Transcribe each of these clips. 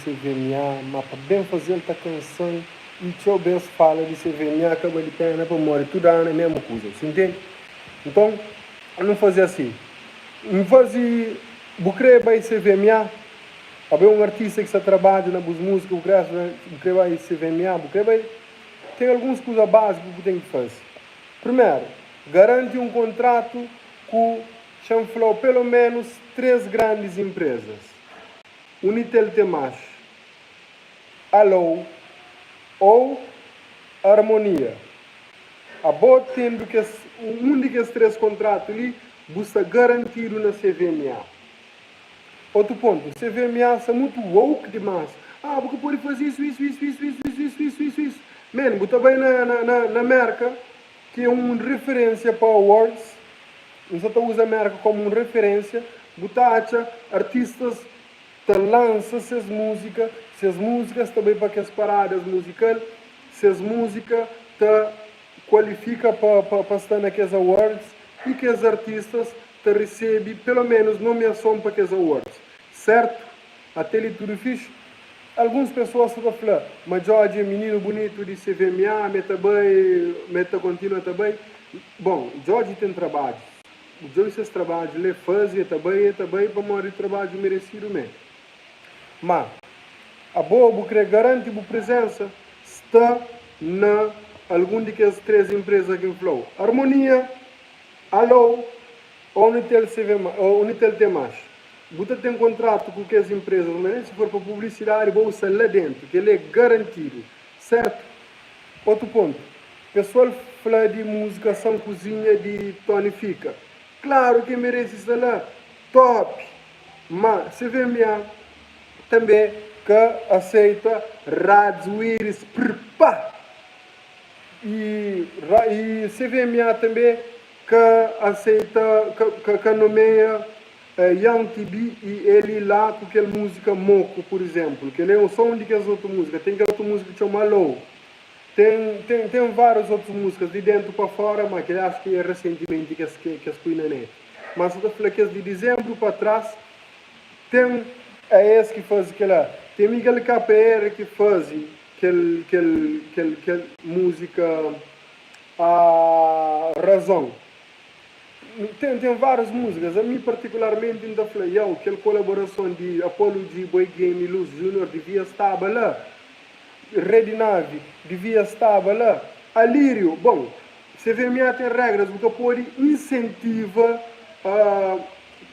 CVMA, ma pa ben faze-l ta kansa-m i txeu bês fala di CVMA ka bali pena pamodi tudu anu é mesmu kuza, bu intende? Nton, nu faze asi, N faze, bu krê bai CVMA? Abo é un artista ki sta trabadja na bus múzika, bu krê bu krê bai CVMA, bu krê bai? Ten alguns kuza báziku ki bu ten ki faze. Primeru, garanti un kontratu ku Xa-m fla-u pelo ménus 3 grandis inprezas, Unitel Temax, Alou ou Harmonia. Abo tendu kes un di kes 3 kontratu li, bu sta garantidu na CVMA. Otu pontu, CVMA sta mutu woke dimas. Ah, bu ka pode faze isu, isu, isu, isu, isu, isu, isu, isu, isu, isu. Man, bu ta bai na na na na Merka, ki é un referênsia pa awards, N sa ta uza Merka komu un referênsia, bu ta atxa artistas ta lansa ses múzika, ses múzikas ta bai pa kes paradas muzikal, ses múzika ta kualifika pa pa pa sta na kes awards i kes artistas ta resebe pelo ménus nomiason pa kes awards. Sertu? Ate li tudu fixi? Alguns pesoas sta ta fla ma Djodje é mininu bunitu di CVMA, ma e ta bai, ma e ta kontinua ta bai. Bon, Djodje ten trabadjus. Bu djobe ses trabadju la, e faze, e ta bai, e ta bai pamodi trabadju meresidu mé. Ma, abo bu kre garanti bu prezensa sta na algun di kes 3 inpreza ki N fla-u, Armonia, Alou ô Unitel CVMA, ô Unitel Temax. Bu ta ten kontratu ku kes inprezas, ma nen si for pa publisidadi, bo sta la dentu. Kel-li é garantidu, sertu? Otu pontu, pesoal fla di múzika San Kuzinha di Tony Fika. Klaru ki el merese sta la! Top! Ma CVMA tanbe ka aseita Radz Wiris prpa! I CVMA tanbe ka aseita, ka nomea Young TB i Eli la ku kel múzika Moku, pur izénplu. Kel-li é sô un di kes otu múzika. Ten kel otu múzika ki txoma Alou. Ten, ten, ten várius otus múzikas di déntu pa fóra, má kel-li acho ki é resentimenti ki es, ki es pui na net. Má N sa ta fla kes di dizénbru pa tras, ten a es ki faze kel-la. Ten Miguel KR ki faze kel, kel, kel, kel múzika Razon. Ten ten várias múzikas, ami partikularmenti N ta fla, yow, kel kolaborason di Apollo G, Boy Game i Luz Junior divia staba la, Redi Navi divia staba la, Alírio, bon, CVMA ten régras, bu ka pode insentiva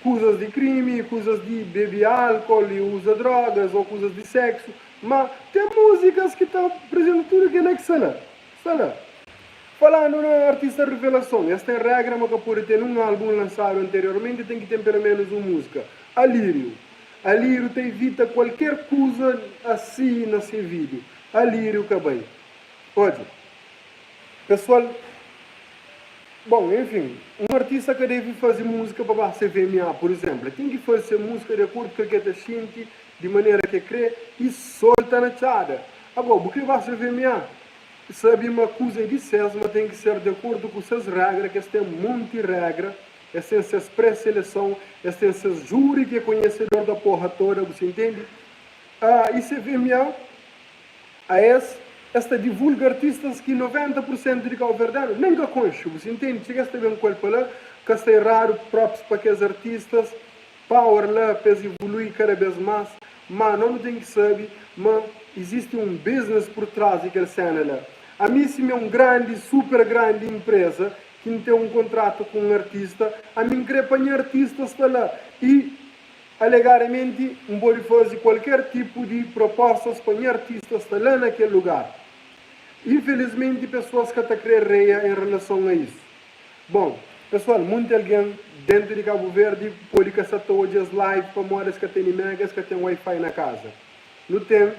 kuzas di krimi, kuzas di bebe álkol i uza drogas ô kuzas di séksu, ma ten múzikas ki ta aprizenta tudu kel-la ki sta la. Sta la. Falandu na artista revelason, es ten regra ma ka pode ten un albun lansadu anteriormenti, ten ki ten pelo menus un muzika. Alírio. Alírio ta ivita kualker kuza asi na se video. Alírio ka bai. Odja. Pesoal, bon, enfin, un artista ka deve faze muzika pa ba CVMA, pur izemplu. El ten ki faze se muzika di akordu ku kel ki el ta xinti, di manera ki el kre i solta na txada. Ago, bu kre ba CVMA? Sabe ma kuza é di ses, ma ten ki ser di akordu ku ses regra, ki es ten monti regra, es ten ses pré-seleson, es ten ses júri ki é konhesedor da porra toda, bu sa intende? Ah, i CVMA, a es, es ta divulga artistas ki 90 pur sentu di kauverdianu nen ka konxe, bu sa intende? Txiga es ta ben ku el pa la, ka sta eradu props pa kes artistas, Power la pa es evolui kada bes mas, ma no nu ten ki sabi ma izisti un business por tras di kel sena la. Ami si mi é un grandi, super grandi empresa ki N ten un kontratu ku un artista, ami N kre pa nha artista sta la i alegadamenti N podi fazi kualker tipu di propostas pa nha artista sta la na kel lugar. Infelizmenti pesoas ka ta kre reia en relason a isu. Bon, pesoal, munti algen dentu di Kabu Verdi podi ka sa ta odja es live pamodi es ka teni mega, es ka ten wifi na kaza. Nu ten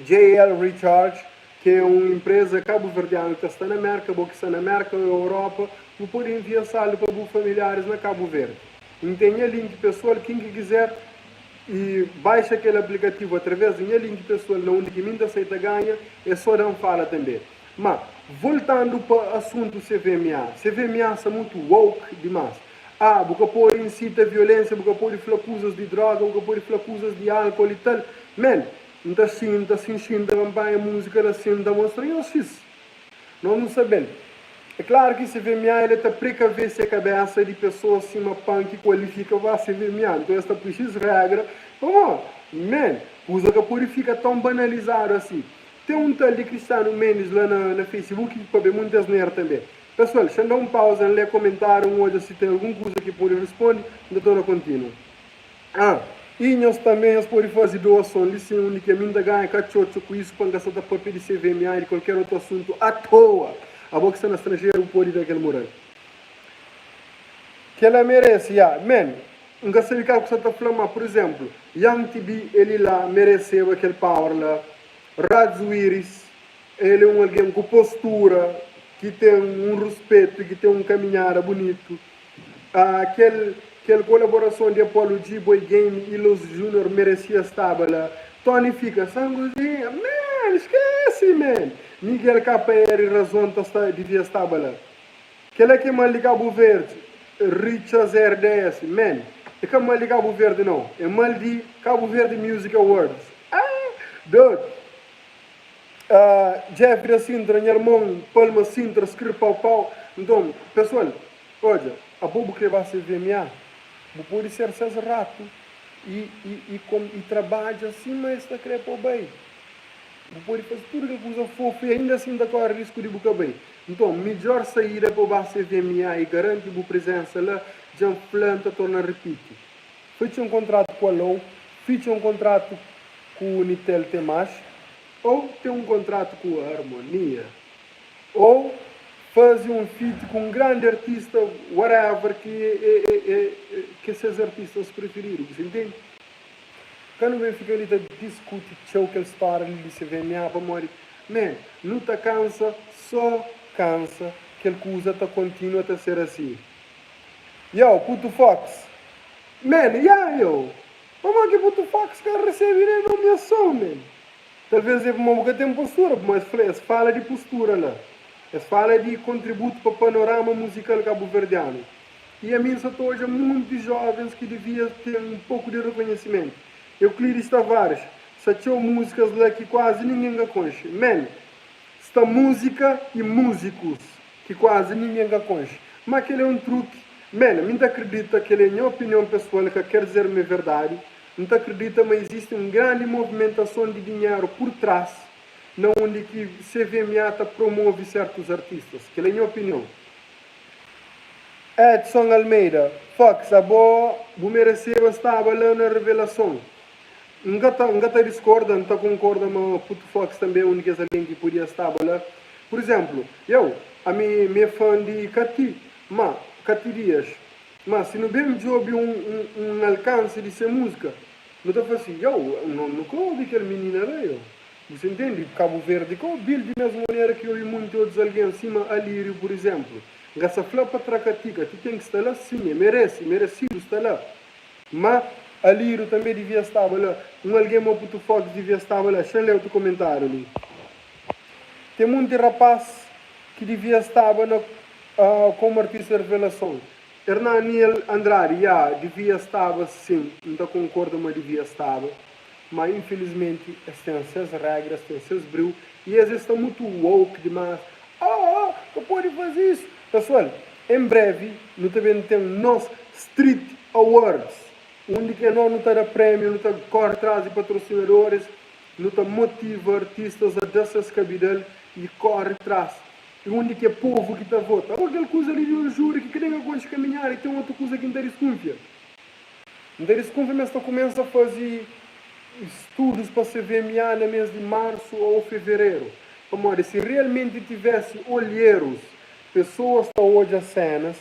JL Recharge ki é un inpreza kabuverdianu ki ta sta na Merka, bo ki sta na Merka o Europa, bu podi envia saldu pa bu familiaris na Kabu Verdi. N ten nha link pesoal, kin ki kizer i baixa kel aplikativu atraves di nha link pesoal na undi ki mi N ta sai ta ganha, é so da-m fala tanbe. Ma, voltandu pa asuntu CVMA, CVMA sta mutu woke dimas. Ah, bu ka pode insita violensia, bu ka pode fla kuzas di droga, bu ka pode fla kuzas di alkol i tal. Man, N ta xinta sin xinta pa N panha múzika la sin N ta mostra nhos xis. Nos nu sabe-l. É klaru ki CVMA el ta prekavê se kabésa di pesoas sima Pan ki kualifika pa CVMA. Nton es ta pui xis régra pamodi, man, kuza ka pode fika ton banalizadu asi. Ten un tal di Cristiano Mendes la na na Facebook ki pabia munti asnera tanbe. Pesoal, xa N da un pauza N lé komentáriu N odja si ten algun kuza ki pode risponde, N ta torna kontinua. Ah, i nhos tanbe nhos pode faze doason li sin undi ki ami N ta ganha katxotxo ku isu pa N ka sa ta papia di CVMA i di kualker otu asuntu atoa. Abo ki sta na stranjeru bu pode da kel mural. Kela merese, ya. Man, N ka sabe kal ku sa ta fla ma, pur izemplu, Young TB eli la mereseba kel power la. Radz Wiris, el é un algen ku postura, ki ten un ruspetu, ki ten un kaminhada bunitu. Kel kel kolaborason di Apollo G, Boy Game i Los Junior meresia staba la. Tony fika, Sanguzinha, man, skese, man! Miguel KR razon ta sta divia staba la. Kela ke mal di Cabo Verde, Richas RDS, man, é ka mal di Cabo Verde nau, é mal di Cabo Verde Music Awards. Ah! Dude! Ah, Jeff da Sintra, nha irmon, Palma Sintra, skri pau pau. Nton, pesoal, odja, abo bu kre ba CVMA, bu pode ser ses ratu i, i, i, kom, i trabadja sima es ta kre pa bu bai. Bu pode faze tudu kel kuza fofu i ainda asin ta kore risku di bu ka bai. Nton, midjor saída pa bu ba CVMA i garanti bu prizensa la, dja N fla, N ta torna ripiti, fitxa un kontratu ku Alou, fitxa un kontratu ku Unitel T-Más, ô ten un kontratu ku Harmonia, ô faze un feat ku un grandi artista, whatever, ki é é ses artistas preferidu, bu sa intende? Ka nu ben fika li ta diskuti txeu kel stória li di CVMA pamodi, man, nu ta kansa, sô kansa, kel kuza ta kontinua ta ser asi. Yo, Putu Fox, man, ya, yo, pamodi ki Putu Fox ka resebe nen nomiason, man? Talvês é pamodi bu ka ten postura, pamodi es fla, es fala di postura la, es fala di kontributu pa panorama muzikal kabuverdianu. I ami N sa ta odja munti jovens ki divia ten un poku di rekonhesimentu. Euclides Tavares, Sta txeu muzikas la ki kuazi ningen ka konxe. Man, sta muzika i muzikus ki kuazi ningen ka konxe. Ma kel é un truki. Man, mi N ta kridita, kel é nha opinion pesoal, ka ker dizer ma é verdadi, N ta kridita ma izisti un grandi movimentason di dinheru pur tras na undi ki CVMA ta promove sertus artistas. Kel é nha opinion. Edson Almeida, Fox, abo bu mereseba staba la na revelason. N ka ta, N ka ta diskorda, N ta konkorda ma Puto Fox tanbe é un di kes algen ki podia staba la. Pur izénplu, eu, ami mi é fan di Kati, ma, Kati Dias, ma si nu ben djobe un, un, un alkansi di se múzika, nu ta fla si, eu, no, nu ka obi kel minina la, eu. Bu sa intende? Kabu Verdi ka obi-l di mesmu manera ki obi munti otus algen, sima Alíriu, pur izénplu. N ka sa fla pa tra Kati, Kati ten ki sta la, sin, e merese, meresidu sta la. Má, Alíriu tanbê divia staba la. Un algen ma Putu Fox divia staba la. Xa-m lé otu komentáriu li. Ten munti rapás ki divia staba na komu artista revelason. Hernaniel Andrade, Ya, divia staba, sin. N ta konkorda ma divia staba. Ma infelizmenti es ten ses regra, es ten ses briu y es es sta mutu woke dimas, oh oh ka podi fazi isu. Pesoal, en brevi nu ta ben ten nos Street Awards, undi ki anos nu ta da premiu, nu ta kori tras di patrosinadoris, nu ta motiva artistas a da ses kabidal y kori tras, y undi ki é povu ki ta vota. Ago kel kuza li di un juri ki ka ten ka konxe kaminhada y ten otu kuza ki N ta diskunfia. N ta diskunfia ma es ta kumesa faze studus pa CVMA na mes di marsu ou fevereru. Pamodi si realmenti tivesi olherus, pesoas ta odja senas,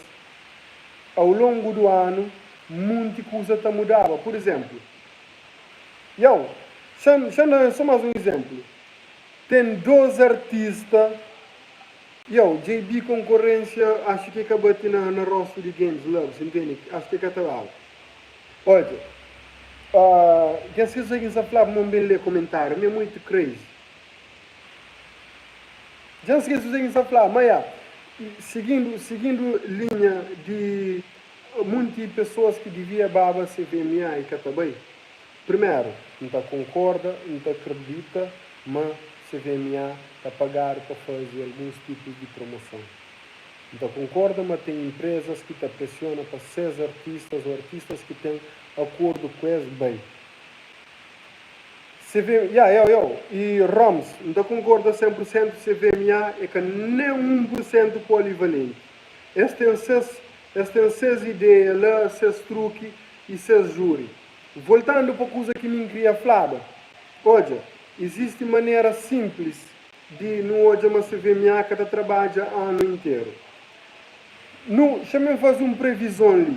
au longu du anu munti kuza ta mudaba. Pur izemplu, iau, xa-m da so mas un izemplu, ten 2 artista Yow, JB konkorrensia axu ki ka bati na na rostu di gentis la, bu sa intende? Axu ki ka ta daba. Odja, dja skese ki N sa flaba ma N ben lé komentáriu, mi é muitu crazy. Dja N skese kuzê ki N sa flaba, ma ya, sigindu sigindu linha di munti pesoas ki divia baba CVMA i ka ta bai, primeru. N ta konkorda, N ta kridita ma CVMA ta pagadu pa faze alguns tipus di promoson. N ta konkorda ma ten inprezas ki ta presiona pa ses artistas o artistas ki ten akordu ku es bai. CV, ya, yo, yo, i Roms, N ta konkorda 100 pur sentu CVMA é ka nen 1 pur sentu polivalenti. Es ten ses, es ten ses ideia la, ses truki i ses juri. Voltandu pa kuza ki mi N kria flaba, odja, izisti manera sinplis di nu odja ma CVMA ka ta trabadja anu interu. Nu, xa-m faze un previzon li.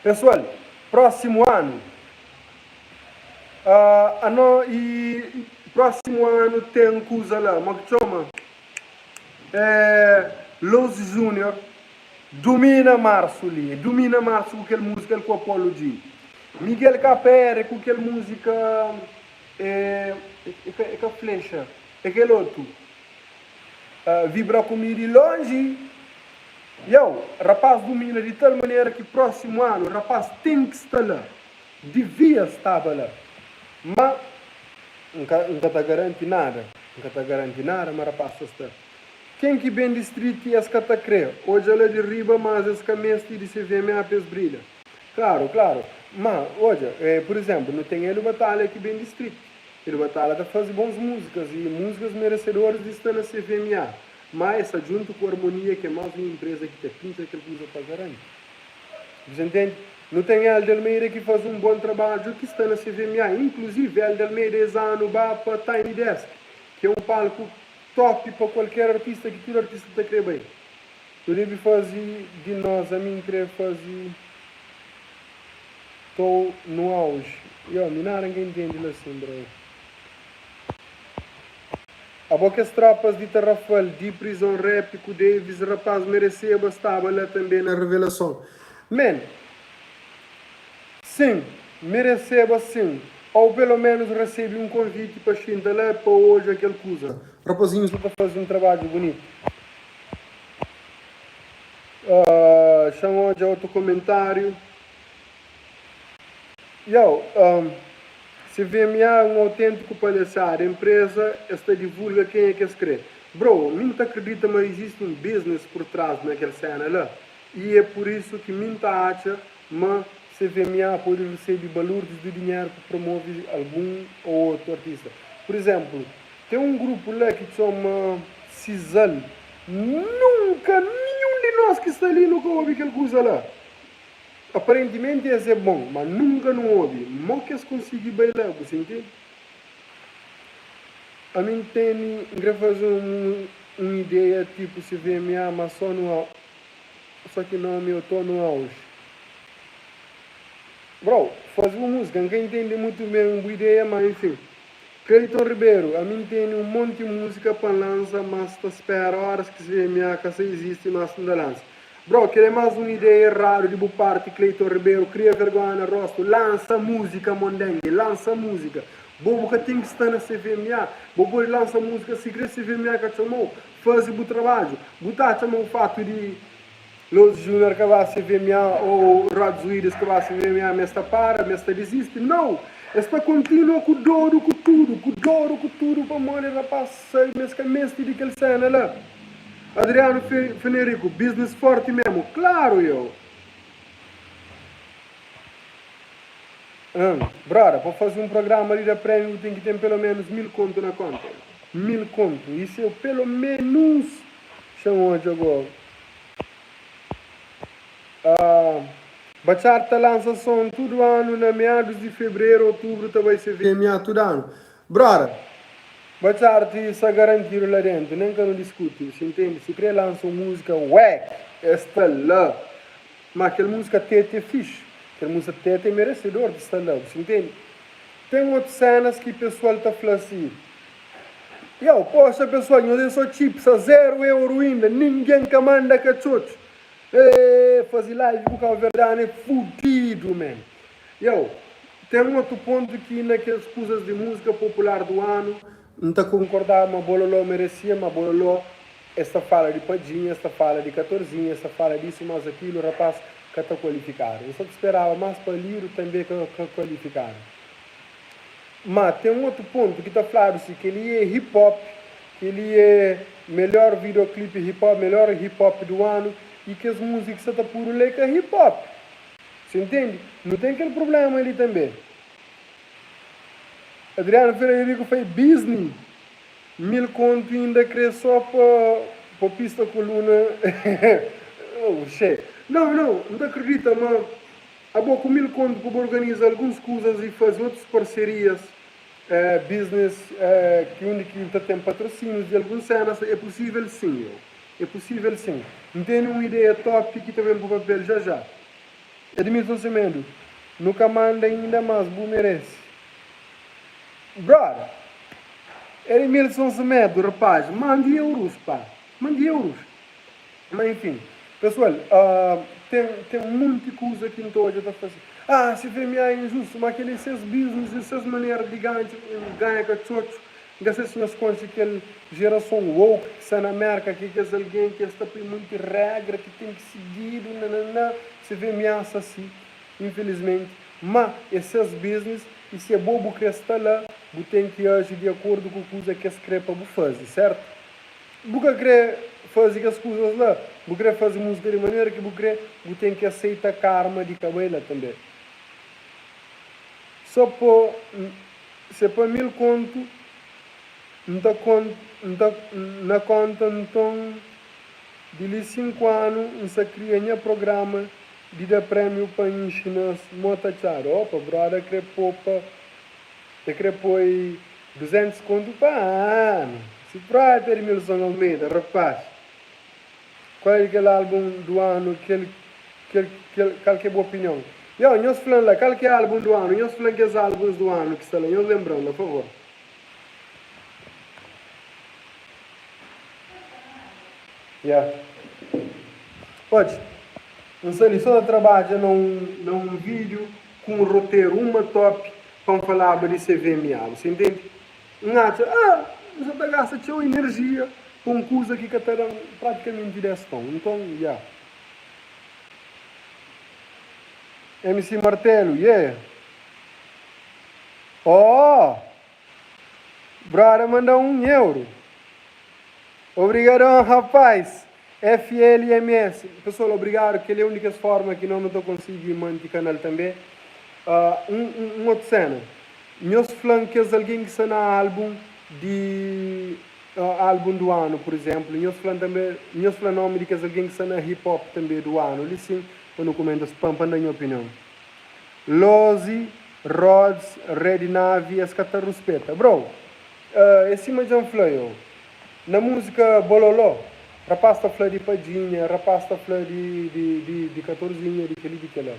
Pesoal, prósimu anu, ano i prósimu anu ten kuza la, mo ki txoma? É Los Junior dumina marsu li, dumina marsu ku kel múzika el ku Apollo G. Miguel KR ku kel múzika é, é ka flexa, é kel otu. Vibra ku mi di lonji. Yow, rapaz dumina di tal manera ki prósimu anu rapaz ten ki sta la. Divia staba la. Ma N ka N ka ta garanti nada. N ka ta garanti nada ma rapaz ta sta. Ken ki ben di street es ka ta kre odja la di riba mas es ka mesti di CVMA pa es brilha. Klaru, klaru. Ma, odja, pur izénplu, nu ten Hélio Batalha ki ben di street. Hélio Batalha ta faze bons múzikas i múzikas meresedoris di sta na CVMA. Má es sta djuntu ku Harmonia ki é más un inpreza ki ta pintxa kel kuza pa garanti. Bu intende? Nu ten Hélder Almeida ki faze un bon trabadju ki sta na CVMA. Inkluzivi Hélder Almeida es anu ba pa Tiny Desk ki é un palku top pa kualker artista ki tudu artista ta kre bai. Nu debe faze di nos, ami N kre faze Tou no auge. Yo, mi nada N ka intende la sin, bro. Abo kes tropas di Tarrafal, di prizon rap ku Davis rapaz mereceba staba la tambe na revelason. Man, sim, mereceba sim, ou pelo menos recebi um convite pa xinta la pa odja kel kuza. Rapazinhos sta ta fazi um trabadju bunitu. Xan odja otu komentariu. Yow, CVMA é un autêntiku palhaçada, empresa es ta divulga kenha ki es kre. Bro, mi n'ta akredita ma izisti un business por trás na kel sena la i é por isu ki mi n'ta atxa ma CVMA pode resebe balurdis di dinheru pa promove algun ou otu artista. Por exemplo, ten un grupu la ki txoma Sisal, nunka ninhun di nos ki sta li nu ka obi kel kuza la. Aparentimenti es é bon, ma nunka nu obi mo ki es konsigi bai la, bu sinti? Ami N teni, N kre faze un un ideia tipu CVMA, ma so nu so ki nomi eu to no auge. Bro, faze bu musika, N ka intendi mutu ben bu ideia, ma enfin. Cleiton Ribeiro, Ami N teni un monti musika pa N lansa, ma sta spera oras ki CVMA ka sa izisti mas N ta lansa. Bro, kel é más un ideia erradu di bu parti Cleiton Ribeiro, kria vergonha na rostu, lansa múzika mondengue, lansa múzika. Bo bu ka ten ki sta na CVMA, bo pode lansa múzika si kre CVMA ka txomau, faze bu trabadju. Bu ta atxa ma o fatu di Los Junior ka ba CVMA ou Rods Willis ka ba CVMA ma es ta para, ma es ta disisti? Nau! Es ta kontinua ku dodu ku tudu, ku dodu ku tudu pamodi rapaz sabe ma es ka meste di kel sena la. Adriano Fenerico, business forti memo, claro yo. Hum, broda, pa fazi um programa di da premio bu ten ki ten pelo menos 1000 conto na conta. 1000 conto, isso é pelo menos. Xan odja go. Ah, Batchart ta lança som tudo ano na meados di fevereiro, outubro ta bai CVMA tudo ano. Broda, Batchart sta garantidu la dentu, nen ka nu diskuti, si ntende, si kre lansa un muzika wack, es sta la, ma kel muzika tete é fixi, kel muzika tete é meresedor di sta la, bu si ntende. Ten otu senas ki pesual ta fla si, Yow, poxa pesual, nhos é so txipsa, zeru euru inda, ningen ka manda katxotxu, eh, fazi live ku kauverdianu é fudidu man. Yow, ten otu pontu ki na kes kuzas di múzika popular du anu, N ta konkordaba ma Bololó meresia, ma Bololó es ta fala di Padjinha, es ta fala di Katorzinha, es ta fala disu mas akilu, rapaz ka ta kualifikadu. N sa ta speraba mas pa Liru tanbe ka kualifikadu. Ma ten otu pontu ki ta fladu si kel-li é hip hop, kel-li é melhor videoclip hip hop, melhor hip hop do ano i kes múzika ki sa ta podu la é ka hip hop. Você entende? Nu ten kel prublema li tanbe. Adriano Frederico fai bizni 1000 kontu inda kre so pa pa pista koluna oh xe. Não, não, N ta akredita ma Abo ku 1000 kontu pa bu organiza alguns kuzas i fazi otus parserias, business, ki undi ki ta ten patrosinius di alguns senas, é pusivel sim yo. É pusivel sim. N tene un ideia top ki ta ben pa papel já já. Edmilson Semedo, Nu ka manda inda mas bu merece. Brother! Edmilson Semedo, rapaz, manda euros pá. Manda euros. Ma enfin, pesoal, ten ten munti kuza ki N ta odja ta fla si, Ah, CFMA é injustu, ma kel-li é ses business, é ses manera di ganha, ganha katxotxu. N ka sai si nhos konxe kel jerason woke ki sta na Mérka, ki é kes algen ki es ta poi munti régra ki ten ki sigidu, nananã. CFMA sta si, infelizmenti. Ma é ses business i si abo bu krê sta la, bu ten ki aji di akordu ku kuza ki es krê pa bu faze, sértu? Bu ka krê faze kes kuzas la, bu krê faze múzika di manera ki bu krê, bu ten ki aseita karma di ka bai la tanbê. Sô po se pa 1000 kontu N ta N ta na konta nton di li 5 anu N sa kria nha programa di da prémiu pa inxina-s mo ta txadu. Opa, broda krê popa E kre poi 200 kontu pa anu. Si própi Edmilson Almeida, rapaz. Qual é kel álbum do ano kel kel kel kal ke bu opinion? Yo, nhos flan la kal ke álbum do ano? Nhos flan kes álbuns do ano ki sta la, nhos lembran la, favor. Yeah. Odja, N sta li so ta trabadja na un na un vídeo ku un roteru uma top pa N falaba di CVMA. Bu sa intende? N atxa, ah, N sa ta gasta txeu enerjia pa un kuza ki ka ta da-m pratikamenti 10 ton. Nton, ya. MC Martelu, yeah. Oh! Brother manda-m un euro. Obrigadon, rapaz! FLMS, Pessoal obrigado, kel é un di kes forma ki nos nu ta konsigi manti kanal tanbe. Un un otu sena, nhos fla-m kes algen ki sta na album di album do ano, por exemplo, nhos fla-m tanbe, nhos fla nomi di kes algen ki sta na hip hop tanbe do ano, li sin pa nu kumenta pa pa N da nha opinion. Lozi, Rods, Red Navi es ka ta ruspeta. Bro, é sima dja N fla yo. Na múzika Bololó, rapaz ta fla di padjinha, rapaz ta fla di di di di katorzinha, di kel-li, di kel-la.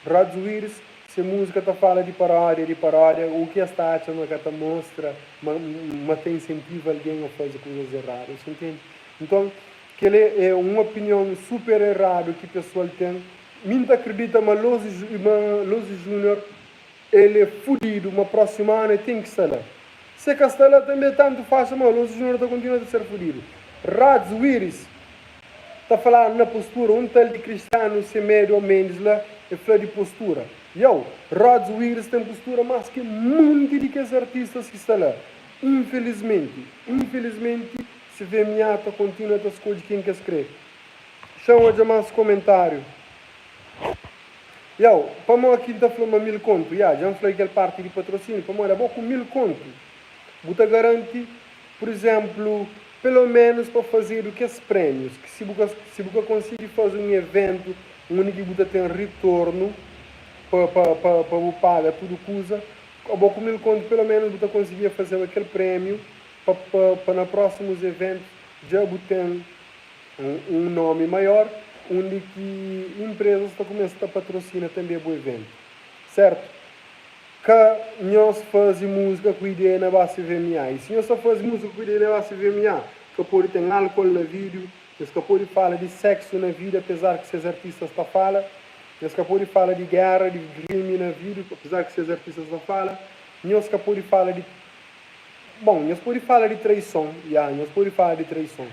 Rods Wiris, se múzika ta fala di paródia, di paródia, u ki es ta atxa ma ka ta mostra ma ma ta insentiva algen a faze kuzas eradu, sa ntende? Nton, kel-li é un opinion super eradu ki pesoal ten. Mi N ta kridita ma Lozi ma Lozi Junior El é fudidu ma prósimu anu el ten ki sta la. Si el ka sta la tanbe tantu faxa ma Alonso Junior ta kontinua ta ser fudidu. Rads Wiris ta faladu na postura un tal di Cristiano Semedo Mendes la e fla di postura. Yow, Rods Wiris ten postura mas ki munti di kes artistas ki sta la. Infelizmenti, infelizmenti CVMA ta kontinua ta skodje ken ki es kre. Xan odja mas komentariu. Yow, pamodi ki N ta fla ma 1000 kontu? Ya, dja N fla di kel parti di patrosíniu. Pamodi abo ku 1000 kontu, bu ta garanti, pur izénplu, peloménus pa fazedu kes prémius, ki si bu ka, si bu ka konsigi faze un eventu undi ki bu ta ten ritornu pa, pa, pa, pa bu paga tudu kuza, abo ku 1000 kontu, peloménus bu ta konsigia fazeba kel prémiu pa, pa, pa na prósimus eventus dja bu ten un nomi maior undi ki inprezas ta kumesa ta patrosina tanbe bu eventu. Sertu? Ka nhos fazi muzika ku ideia na basi VMA. I si nhos ta fazi muzika ku ideia na basi VMA, ka podi ten alkol na video, nhos ka podi fala di seksu na video apezar ki ses artistas ta fala, nhos ka podi fala di gera, di krimi na video apezar ki ses artistas ta fala, nhos ka podi fala di Bon, nhos pode fala di traison, ya, nhos pode fala di traison.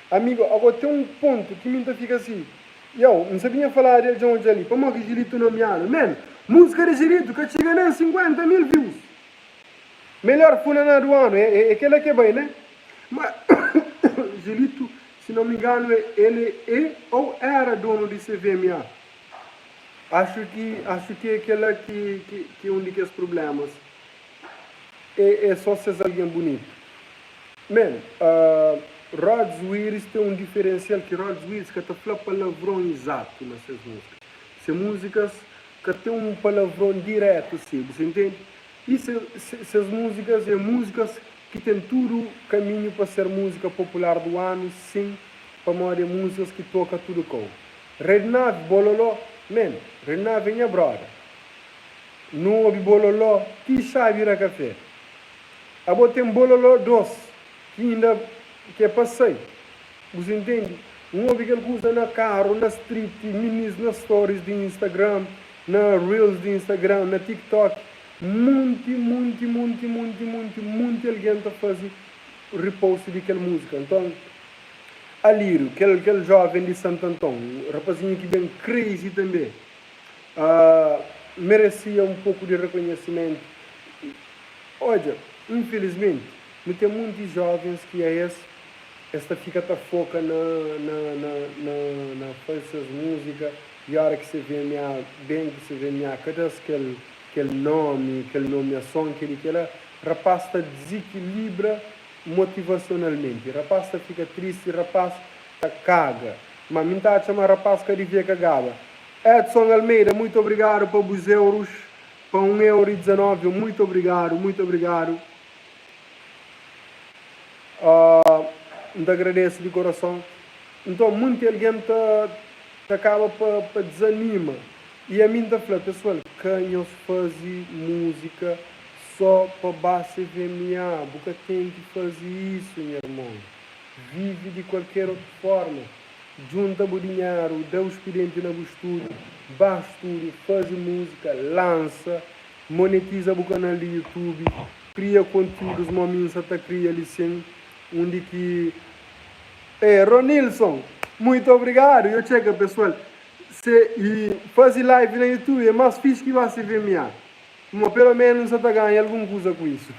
Amigo, ago ten un pontu ki mi N ta fika si, yow, N sa binha faladu di el dja odja li, pamodi ki Gilito nomiadu? Man, múzika di Gilito ka txiga nen 50 mil views. Melhor funaná do ano é é kela ke bai né? Ma Julito se não me engano ele é ou era dono di CVMA. Acho ki acho ki é kela ki ki ki um di kes problemas. É é só ses algen bunitu. Man, Rods Wiris ten un diferensial ki Rods Wiris ka ta fla palavron izatu na ses múzika. Se múzikas ka ten un palavron diretu si, bu sa intende? I se ses múzikas é múzikas ki ten tudu kaminhu pa ser múzika popular du anu, sin, pamodi é múzikas ki toka tudu kau. Rednave, Bololó, man, Rednave é nha broda. Nu obi Bololó ti xá bira kafé. Abo ten Bololó 2 ki inda ki é pa sai. Bu sa intende? N obi kel kuza na karu, na street, minis na stories di Instagram, na reels di Instagram, na TikTok. Munti, munti, munti, munti, munti, munti algen ta faze repost di kel múzika. Nton, Alírio, kel kel jóven di Santanton, rapazinhu ki ben crazy tanbe, meresia un poku di rekonhesimentu. Odja, infilismenti, nu ten munti jóvens ki aes es ta fika ta foka na na na na na faze ses múzika i óra ki CVMA ben ki CVMA ka da-s kel kel nómi, kel nomiason, kel-li kel-la, rapás ta dizikilibra motivasionalmenti, rapás ta fika tristi, rapás ta kaga. Ma mi N ta atxa ma rapás ka divia kagaba. Edson Almeida, muito obrigadu pa bus eurus, pa 1 euro i 19, muito obrigadu, muito obrigadu. N ta agradese di korason. Nton, munti algen ta ta kaba pa pa dizanima. I ami N ta fla, pesoal, ka nhos faze múzika sô pa ba CVMA. Bu ka ten ki faze isu, nha irmon. Vive di kualker otu fórma. Djunta bu dinheru, da bu spidenti na bu stúdiu, ba stúdiu, faze múzika, lansa. Monetiza bu kanal di YouTube, kria kontiúdus mo mi N sa ta kria li sin, undi ki Eh Ronilson, muito obrigadu, yo txeka pesual, se i fazi live na YouTube é mas fixi ki ba CVMA, ma pelo menos N sa ta ganha algun kuza ku isu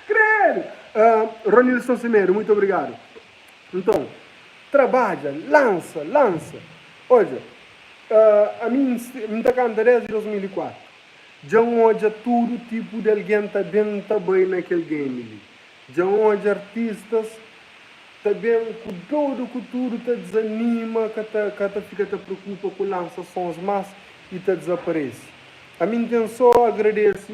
Credo! Ronilson Semedo, muito obrigadu. Nton, trabadja, lansa, lansa. Odja, Ami N ta kanta desdi 2004. Dja N odja tudu tipu di algen ta ben ta bai na kel game li. Dja N odja artistas ta ben ku dodu ku tudu ta dizanima, ka ta ka ta fika ta preokupa ku lansa sons mas i ta dizaparese. Ami N ten so agradese,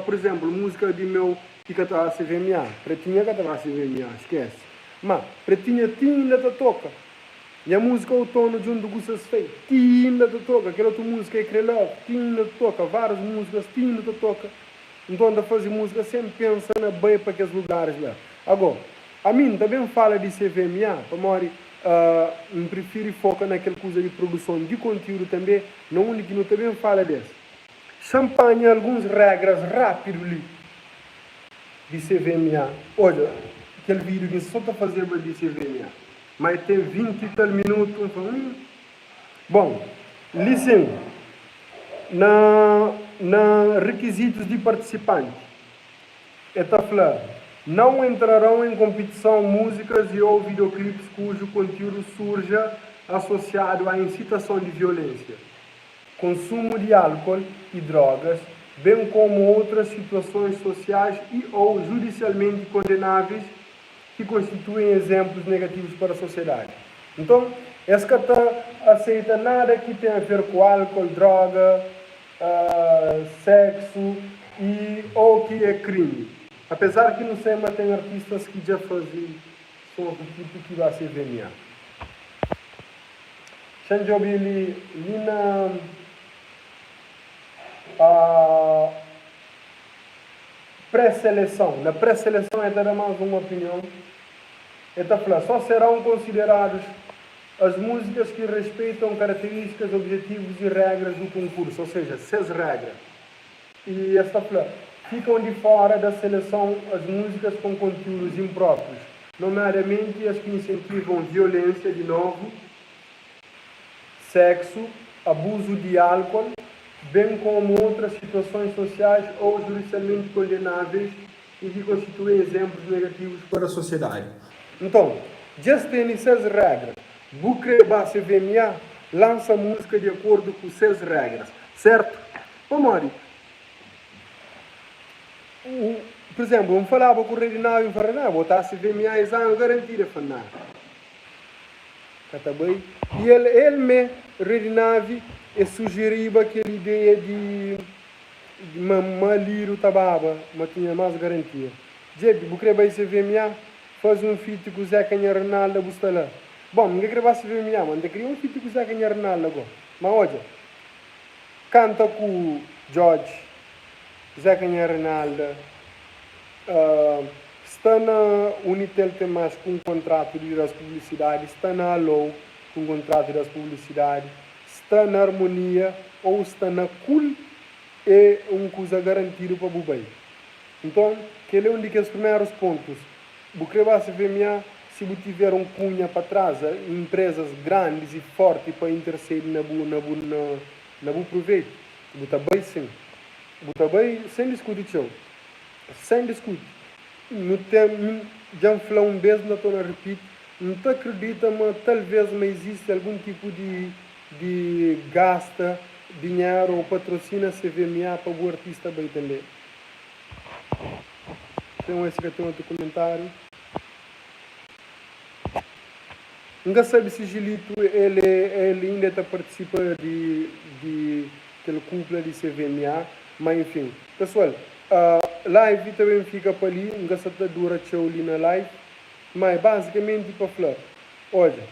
pur izemplu, musika di meu ki ka ta CVMA, Pretinha ka ta ba CVMA, skese. Ma Pretinha ti inda ta toka. Nha múzika Outono djuntu ku ses fei ti inda ta toka Kel otu múzika é Kre Love ti inda ta toka Várius múzikas ti inda ta toka Nton ta faze múzika sen pensa na bai pa kes lugaris la Agó, ami N ta ben fala di CVMA pamodi N prifiri foka na kel kuza di produson di kontiúdu tanbe na undi ki nu ta ben fala des Xa N panha alguns régras rápidu li di CVMA Odja kel vídiu ki N so ta fazeba di CVMA. Ma e ten 20 i tal minutu, N fla, Hum. Bon, li sin, na, na rikizitus di partisipanti, e ta fla, Não entrarão em competição músicas e ou videoclipes cujo conteúdo surja associado à incitação de violência, consumo de álcool e drogas, bem como outras situações sociais e ou judicialmente condenáveis ki konstituem exemplos negativos para sociedade. Nton, es ka ta aceita nada ki ten a ver ku álcool, droga, sexo e ou ki é crime. Apesar ki nu sai ma ten artistas ki dja faze sons do tipo ki ba CVMA. Xa-m djobe li li na Pré-seleson. Na pré-seleson el ta da más un opinion. El ta fla, Só serão considerados as músicas que respeitam características, objetivos e regras do concurso, ou seja, ses regra. E es ta fla, Ficam de fora da seleção as músicas com conteúdos impróprios, nomeadamente as que incentivam violência, de novo, sexo, abuso de álcool. Bem como outras situações sociais ou judicialmente condenáveis e que constituem exemplos negativos para a sociedade. Nton, dja es tene ses regras. Bu kre ba CVMA? Lansa múzika di akordu ku ses regras, sertu? Pamodi? U, pur izénplu, N falaba ku Redinau i N fla, Redinau, bo ta CVMA es anu garantidu? El fla, Nada. Ka ta bai. I el, el mê, Redinavi, e sujeriba kel ideia di ma ma Liru ta baba, ma tinha más garantia. Djebi, bu kre bai CVMA? Faze un feat ku Zeca Nha Rinalda, bu sta la. Bom, N ka kre ba CVMA, ma N ta kria un feat ku Zeca Nha Rinalda go. Ma odja, kanta ku Djodje, Zeca Nha Rinalda, Sta na Unitel ten más ku un kontratu di das publisidadi, sta na Alou ku un kontratu di das publisidadi, sta na Harmonia ou sta na Kul é un kuza garantidu pa bu bai. Nton, kel é un di kes primerus pontus. Bu kre ba CVMA si bu tiver un kunha pa tras, inprezas grandis i forti pa intersedi na bu na bu na bu proveitu, bu ta bai sin. Bu ta bai sen diskuti txeu. Sen diskuti, nu ten, mi dja N fla un bes, N ta torna ripiti, N ta kridita ma talvês ma izisti algun tipu di di gasta dinheru ô patrosina CVMA pa bu artista bai tanbê. Ten oi si ka ten otu kumentáriu. N ka sabe si Gilito el é el inda ta partisipa di di kel kupla di CVMA, ma enfin. Pesoal, live ta ben fika pa li, N ka sa ta dura txeu li na live, ma é bazikamenti pa fla, odja,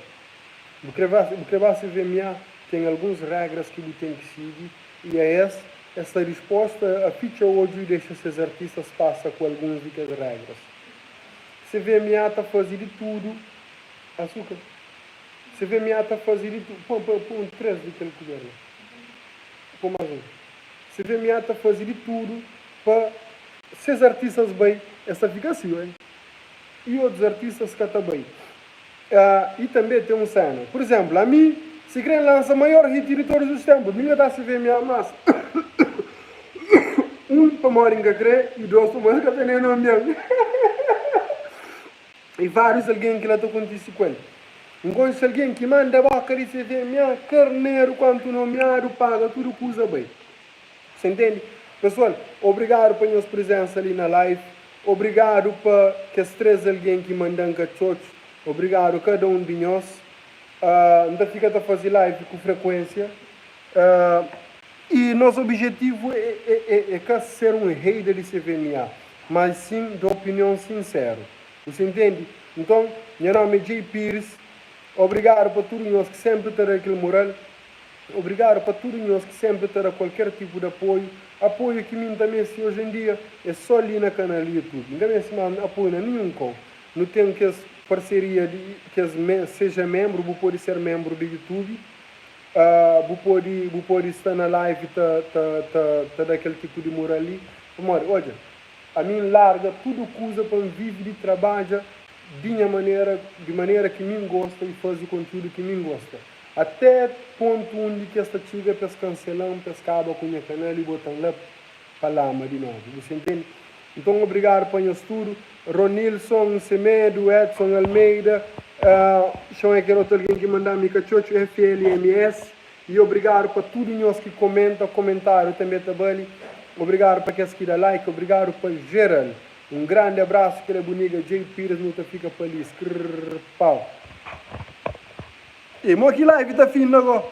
bu kre ba bu kre ba CVMA, ten alguns regras ki bu ten ki sigi i a es, es sta dispostu a fitxa odju i dexa ses artistas pasa ku alguns di kes regras. CVMA ta faze di tudu, Asuka, CVMA ta faze di tudu, pon pon pon 3 di kel kuber la, pon mas un. CVMA ta faze di tudu pa ses artistas bai, es ta fika si oi, i otus artistas ka ta bai. I tanbe ten un sena, pur izemplu, ami si kre lansa maior hit di todos os tempos, mi ka ta CVMA mas un pamodi N ka kre i dos pamodi N ka tene nomi. I várius algen ki la ta kontise ku el. N konxe algen ki manda boka di CVMA, karneru kantu nomiadu paga tudu kuza bai. Sa intende? Pesoal, obrigadu pa nhos prizensa li na live. Obrigadu pa kes 3 algen ki manda-m katxotxu. Obrigadu kada un di nhos. N ta fika ta faze live ku frekuensia. I nos obijetivu é ka ser un hater di CVMA, mas sin da opinion sinseru. Bu sa intende? Nton, nha nomi é Jay Pires. Obrigadu pa tudu nhos ki senpri ta da kel mural. Obrigadu pa tudu nhos ki senpri ta da kualker tipu di apoiu. Apoiu ki mi N ta meste oji en dia é so li na kanal di YouTube. N ka meste mas apoiu na ninhun kau. Nu ten kes parseria di kes seja menbru, bu pode ser menbru di YouTube. Bu pode bu pode sta na live ta ta ta ta da kel tipu di mural li. Pamodi, odja, ami N larga tudu kuza pa N vive di trabadja di nha manera, di manera ki mi N gosta i faze kontiúdu ki mi N gosta. Até pontu undi ki es ta txiga pa es kansela-m, pa es kaba ku nha kanal i bota-m la pa lama di novu. Bu sa intende? Nton obrigadu pa nhos tudu. Ronilson Semedo, Edson Almeida, Xon é kel otu algen ki manda mi katxotxu, FLMS. I obrigadu pa tudu nhos ki komenta, komentáriu tanbe ta bali. Obrigadu pa kes ki da like, obrigadu pa geral. Un grandi abrasu, kel é bu nigga Jay Pires, nu ta fika pa li. Skrrr pau. E mo ki live ta finda go?